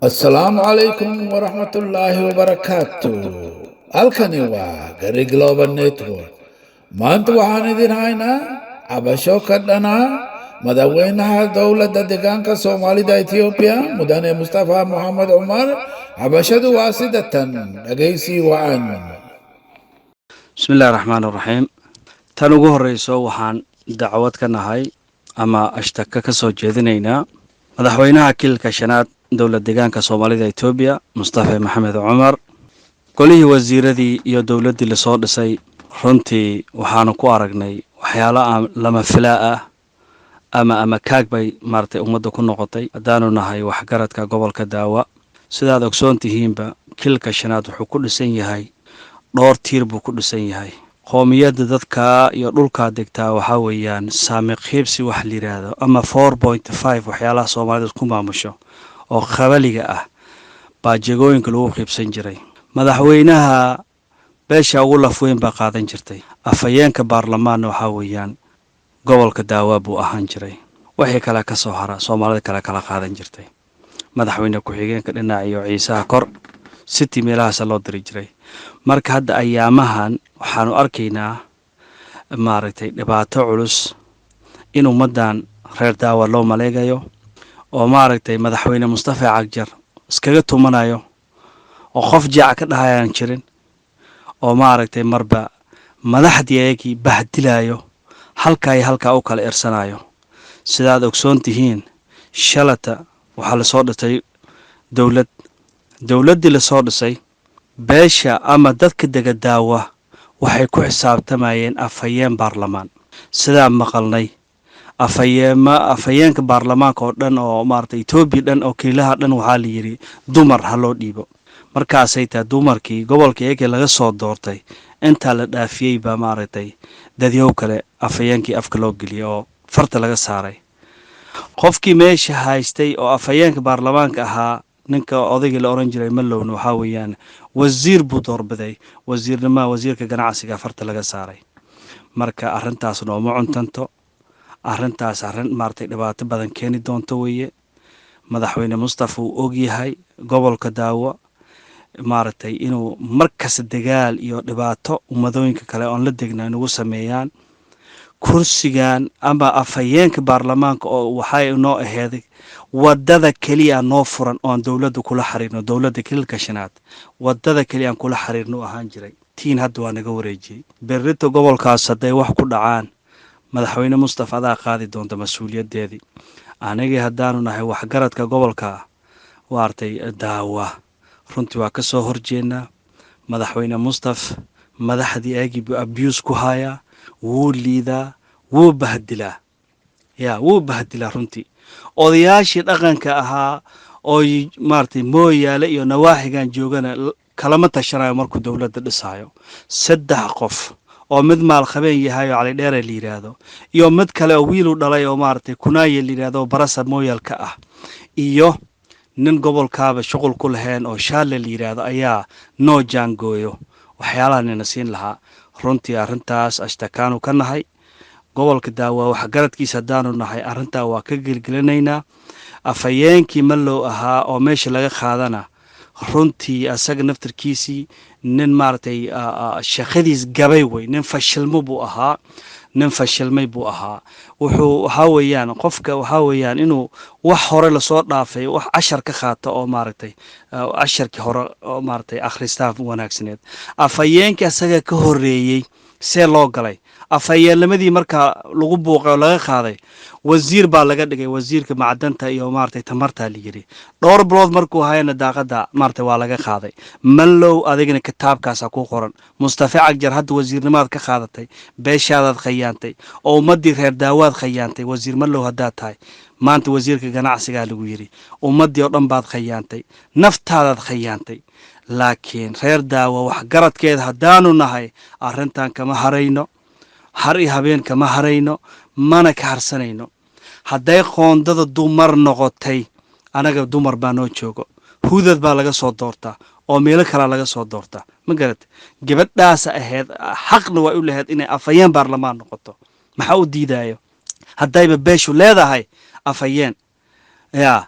Asalaamu calaykum waraxmatullaahi wabarakaatu. Halkani waa Gari Global Network. Maanta waxaan idin haynaa cabasho ka dhana madaxweynaha dowladda deegaanka Soomaalida Ethiopia, Mudane Mustafa Moxamed Cumar. Cabashadu waa sida tan, dhegaysi wacan. Bismi illahi raxmaan iraxiim. Tan ugu horreyso, waxaan dacwad ka nahay ama ashtaka ka soo jeedinaynaa madaxweynaha Kililka Shanaad, dowlad deegaanka Soomaalida Etoobiya, Mustafa Maxamed Cumar. Golihii wasiiradii iyo dowladdii lasoo dhisay, runtii waxaanu ku aragnay waxyaalo aan lama filaa ah ama kaag bay maaragtay ummadda ku noqotay. Haddaanu nahay waxgaradka gobolka Daawa, sidaad ogsoon tihiinba, Kililka Shanaad wuxuu ku dhisan yahay dhowr tiir buu ku dhisan yahay. Qoomiyadda dadkaa iyo dhulkaa degtaa waxaa weeyaan saami qiibsi wax la yidhaahdo ama 4.5, waxyaalaha Soomaalida isku maamusho oo qabaliga ah baa jegooyinka lagu qiibsan jiray. Madaxweynaha beesha ugu laf weyn baa qaadan jirtay. Afhayeenka baarlamaanna waxaa weeyaan gobolka Daawa buu ahaan jiray. Wixii kale ka soo hara Soomaalida kale kala qaadan jirtay. Madaxweyne ku-xigeenka dhinac iyo Ciisaha kor city meelahaasa loo diri jiray. Marka hadda ayaamahan waxaanu arkaynaa, maaragtay, dhibaato culus in ummaddan reer Daawa loo maleegayo oo, maaragtay, madaxweyne Mustafa Cagjar iskaga tumanayo oo qof jaaca ka dhahayaan jirin, oo, maaragtay, marba madaxdii ayagii bahdilayo, halkaa iyo halkaa u kala irsanayo. Sidaad ogsoon tihiin, shalata waxaa lasoo dhisay dowlad. Dowladdii lasoo dhisay, beesha ama dadka dega Daawa waxay ku xisaabtamayeen afhayeen baarlamaan. Sidaa maqalnay, afhayeema afhayeenka baarlamaanka oo dhan oo, maaragtay, Etoobiya dhan oo kelilaha dhan waxaa la yidhi dumar ha loo dhiibo. Markaasay tahay, dumarkii gobolka iyagii laga soo doortay intaa la dhaafiyey baa, maaragtay, dadyow kale afhayeenkii afka loo geliyey oo farta laga saaray. Qofkii meesha haystay oo afhayeenka baarlamaanka ahaa, ninka odaygii la oran jiray Malowna, waxaa weeyaan wasiir buu doorbiday, wasiirnimaha wasiirka ganacsiga farta laga saaray. Marka arrintaas nooma cuntanto. Arrintaas arrin, maaragtay, dhibaato badan keeni doonto weeye. Madaxweyne Mustafa uu ogyahay gobolka Daawo, maaragtay, inuu markasta dagaal iyo dhibaato ummadooyinka kale oon la degna nagu sameeyaan. Kursigan ama afhayeenka baarlamaanka oo waxay noo aheeday wadada keliya noo furan oon dowladda kula xiriirno, dowladda Kililka Shanaad wadada keliya aan kula xiriirno u ahaan jiray. Tiin hadda waa naga wareejiyey. Berrito gobolkaas hadday wax ku dhacaan, madaxweyne Mustafa, adaa qaadi doonta mas-uuliyaddeedii. Anigii haddaanu nahay waxgaradka gobolka, waartay, Daawa, runtii waa ka soo horjeednaa. Madaxweyne Mustaf madaxdii eegii buu abuse ku hayaa, wuu liidaa, wuu bahdilaa, ya wuu bahdilaa runtii. Odayaashii dhaqanka ahaa oo, maaragtay, Mooyaale iyo nawaaxigan joogana kalama tashanayo markuu dowladda dhisaayo. Saddex qof oo mid maalqabeen yahay oo Cali Dheere la yidhaahdo, iyo mid kale oo wiilu dhalay oo, maaragtay, Kunaaye la yidhaahdo oo barasa Mooyaal ka ah, iyo nin gobolkaaba shuqul ku lahayn oo Shaale la yidhaahdo ayaa noo jaangooyo waxyaalaha nina siin lahaa. Runtii arrintaas ashtakaanu ka nahay. Gobolka Daawa waxgaradkiisa haddaanu nahay, arrintaa waa ka gelgelinaynaa. Afhayeenkii Malow ahaa oo meesha laga qaadana, runtii asaga naftarkiisii nin, maaragtay, shaqadiis gabay wey, nin fashilmo buu ahaa, nin fashilmay buu ahaa. Wuxuu waxaa weeyaan qofka waxaa weeyaan inuu wax hore lasoo dhaafay wax cashar ka qaato oo, maaragtay, casharkii hore oo, maaragtay, akhristaa wanaagsaneed. Afhayeenkii asaga ka horreeyey see loo galay? Afhayeennimadii markaa lagu buuqay oo laga qaaday, wasiir baa laga dhigay, wasiirka macdanta iyo, maaragtay, tamarta la yidhi. Dhowr bilood markuu hayana daaqada, maaragtay, waa laga qaaday. Mallow, adigana kitaabkaasaa ku qoran. Mustafa Cagjar hadda wasiirnimaad ka qaadatay, beeshaadaad khayaantay oo ummaddii reer Daawaad khayaantay. Wasiir Mallow haddaad tahay, maanta wasiirka ganacsigaa lagu yidhi, ummaddii oo dhan baad khayaantay, naftaadaad khayaantay. Laakiin reer Daawa waxgaradkeeda haddaanu nahay, arrintan kama harayno, har iyo habeen kama harayno, mana ka harsanayno. Hadday qoondada dumar noqotay, anaga dumar baa noo joogo, Hudad baa laga soo doortaa oo meelo kalaa laga soo doortaa, ma garat? Gabadhaasa ahayd, xaqna waa u lahayd inay afhayeen baarlamaan noqoto. Maxaa u diidayo haddayba beeshu leedahay afhayeen? Yaa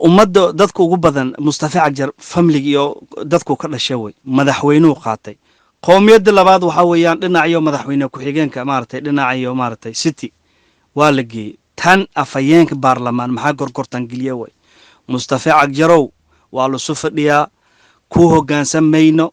Ummadda dadka ugu badan Mustafa Cagjar family-ga iyo dadku ka dhashay wey madaxweynuhu qaatay. Qowmiyadda labaad waxaa weeyaan dhinaciyo madaxweyne ku-xigeenka, maaragtay, dhinaciyo, maaragtay, City waa la geeyey. Tan afhayeenka baarlamaan maxaa gorgortan geliye wey? Mustafa Cagjarow, waa lasu fadhiyaa, ku hoggaansan mayno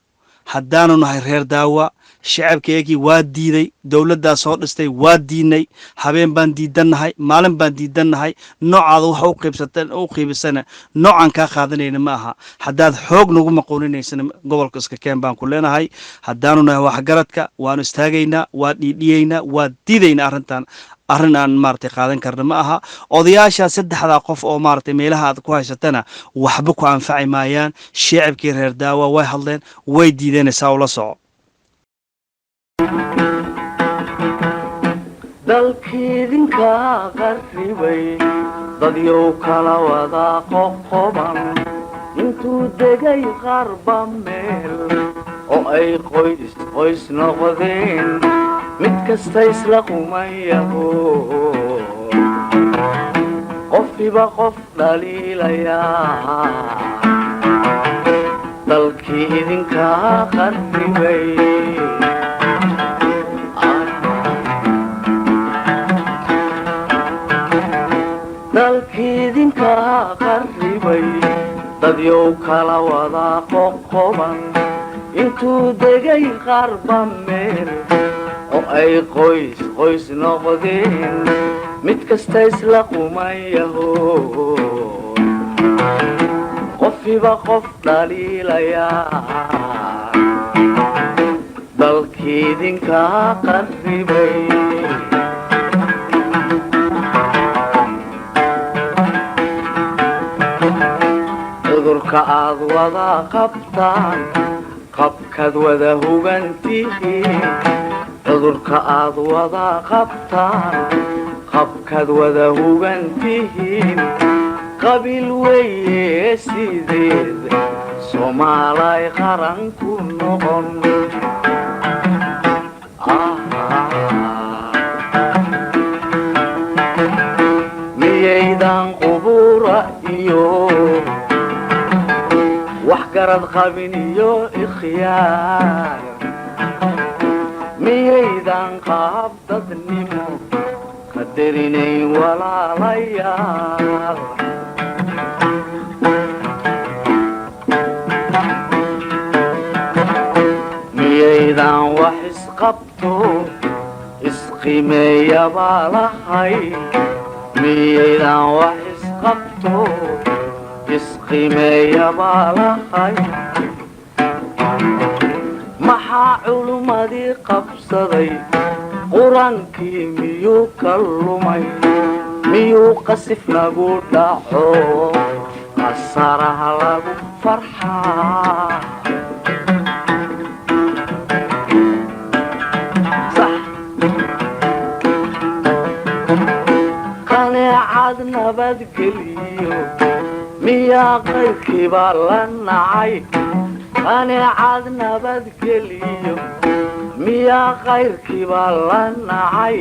haddaanu nahay reer Daawa. Shacabkeegii waa diiday, dowladdaa soo dhistay waa diidnay. Habeen baan diidannahay, maalin baan diidannahay. Noocaada waxa u qiibsatan u qiibisana noocan kaa qaadanayna ma aha. Haddaad xoog nagu maqooninaysana, gobolka iska keen baan ku leenahay. Haddaanu nahay waxgaradka, waanu istaagaynaa, waa dhiidhiyaynaa, waa diidaynaa arrintan. Arrin aan, maaragtay, qaadan karna ma aha. Odayaasha saddexdaa qof oo, maaragtay, meelaha aad ku haysatana waxba ku anfaci maayaan. Shacabkii reer Daawa way hadleen, way diideen, saa ula soco. Dalkiidinka qarribay, dadyow kala wada qoqoban, intuu degay qarba meel oo ay qoys qoys noqdeen, mid kasta isla qumayaho, qofiba qof dhaliilayaa. Dalkii idinka qarribay. Dalkiidinka qarribay, dadyow kala wada qoqoban, intuu degay qarba meel oo ay qoys qoys noqdeen, mid kasta isla qumayaho, qofiba qof dhaliilayaa. Dalkiidinka qarribay. Cudurka aad wada qabtaan, qabkaad wada hugantihiin. Cudurka aad wada qabtaan, qabkaad wada hugantihiin. Qabiil weeye sideed Soomaalay qaran ku noqon? Miyaydan qubura iyo wax garad qabin iyo ikhyaar? Miyaydan qaab dadnimo qadarinayn walaalayaal? Miyaydan wax isqabto isqimeeya baa lahay? Miyaydan wax isqabto isqimeeya baa lahay? Maxaa culummadii qabsaday? Qur-aankii miyuu ka lumay? Miyuu qasif nagu dhaco qasaraha lagu farxaa? Qaneecad nabadgeliyo miyaa qayrkiiba la nacay? Qaneecad nabadgeliyo miyaa qayrkiiba la nacay?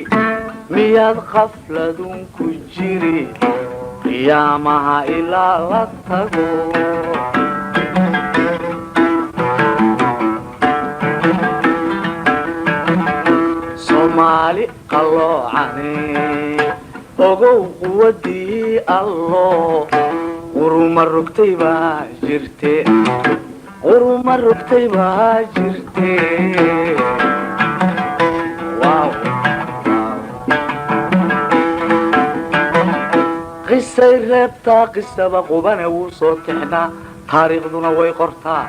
Miyaad qafladun ku jiri qiyaamaha ilaa la tago? Soomaali qalloocane, ogow quwadii Allo, quruma rogtay baa jirte, quruma rogtay baa jirte. Wow. Qisay reebtaa qisaba qubane wuu soo tixnaa, taariikhduna way qortaa.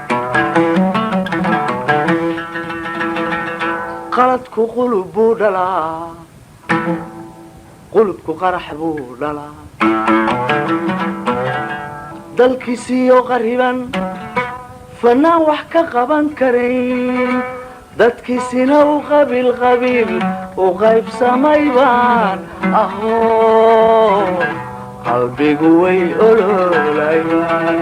Qaladku qulub buu dhalaa, qulubku qarax buu dhalaa. Dalkiisiiyo qariban fanaan wax ka qaban karayn, dadkiisina u qabiil qabiil u qaybsamay baan aho, qalbigu way ololayaan.